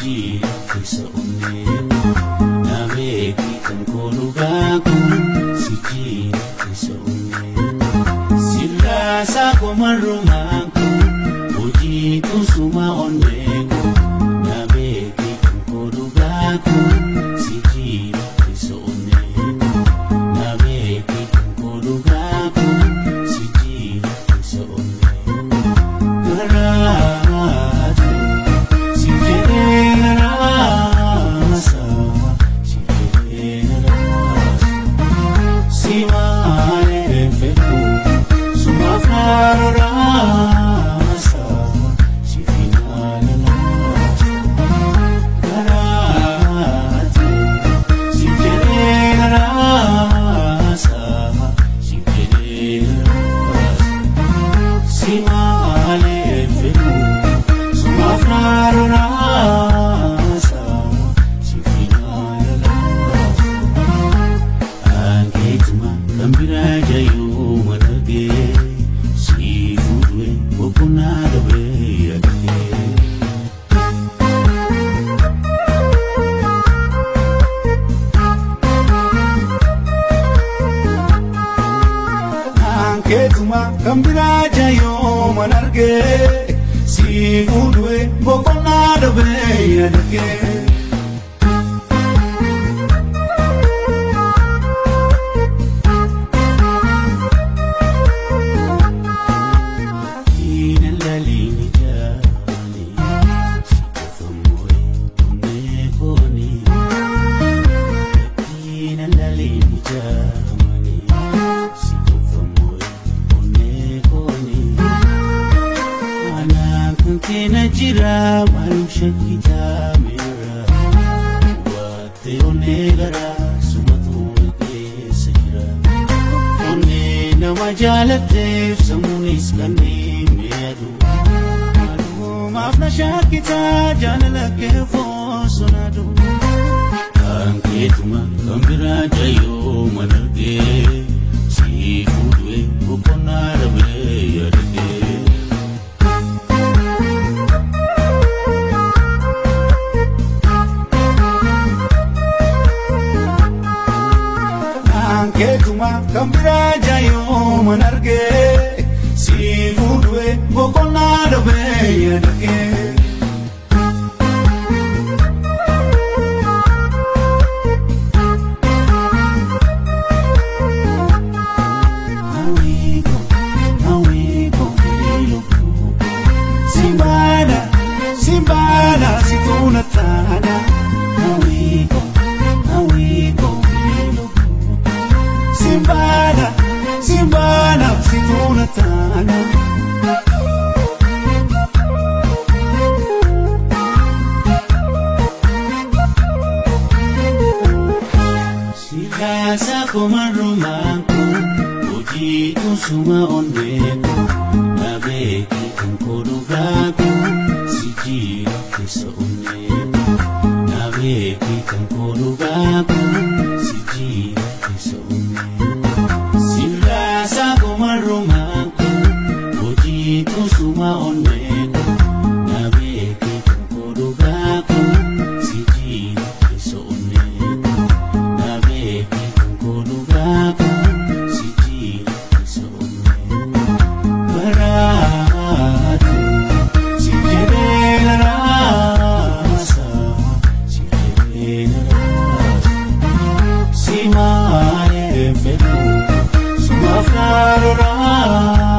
jira keessa onnee na beeki kan koo dhugaa koo si jira keessa onnee sirraasaa komarrumaan koo hojii tusuma onnee koo na beeki kan koo dhugaa koo si jira keessa onnee na beeki kan koo dhugaa koo si jira keessa onnee garaatu si jedhee naraasa si jedhee naraasa si maalee fedhu sumaaf naroraasa si finaalalaasa garaatu si jedhee naraasa si jedhee naraasa si maalee fedhu sumaaf naroraasa si finaalalaasa. Ankeetuma kan biraa jayuu manargee si fuudhee boqonnaa dhabee yaadee. Ankeetuma kan biraa jayoo manargee si fuudhee boqonnaa dhabee yaadee. Diina laliin ijaani si qofa moo'ee onnee kooni. Diina laliin ijaani si qofa moo'ee onnee kooni. Anaan kan keena jira maalum shakkitaa meera waattee onnee garaa sumatu keessa jira. Onnee nama jaalatteef sammuunis kanneen mi'aadu. Maalumaaf na shakkitaa jaalala kee foosonadu. Ankeetuma kan biraa jayoo manargee si fuudhee boqonnaa dhabee yaadagee. Ankeetuma kan biraa jayoo manargee si fuudhee boqonnaa dhabee yaadagee. Hawwiiko hawwiiko lubbuu Simbaana simbaana situna taana. Hawwiiko hawwiiko lubbuu Simbaana simbaana situna taana. Sirraasaa komarrumaan koo hojii tusuma onnee koo na beeki kan koo dhugaa koo si jira keessa onnee koo na beeki kan koo dhugaa koo si jira keessa onnee koo sirraasaa komarrumaan koo hojii tusuma onnee koo na beeki kan koo dhugaa koo si jira keessa onnee koo na beeki kan koo dhugaa koo si jira keessa onnee koo garaatu Si jedhee naraasa si jedhee naraasa si maalee fedhu sumaaf naroraasa.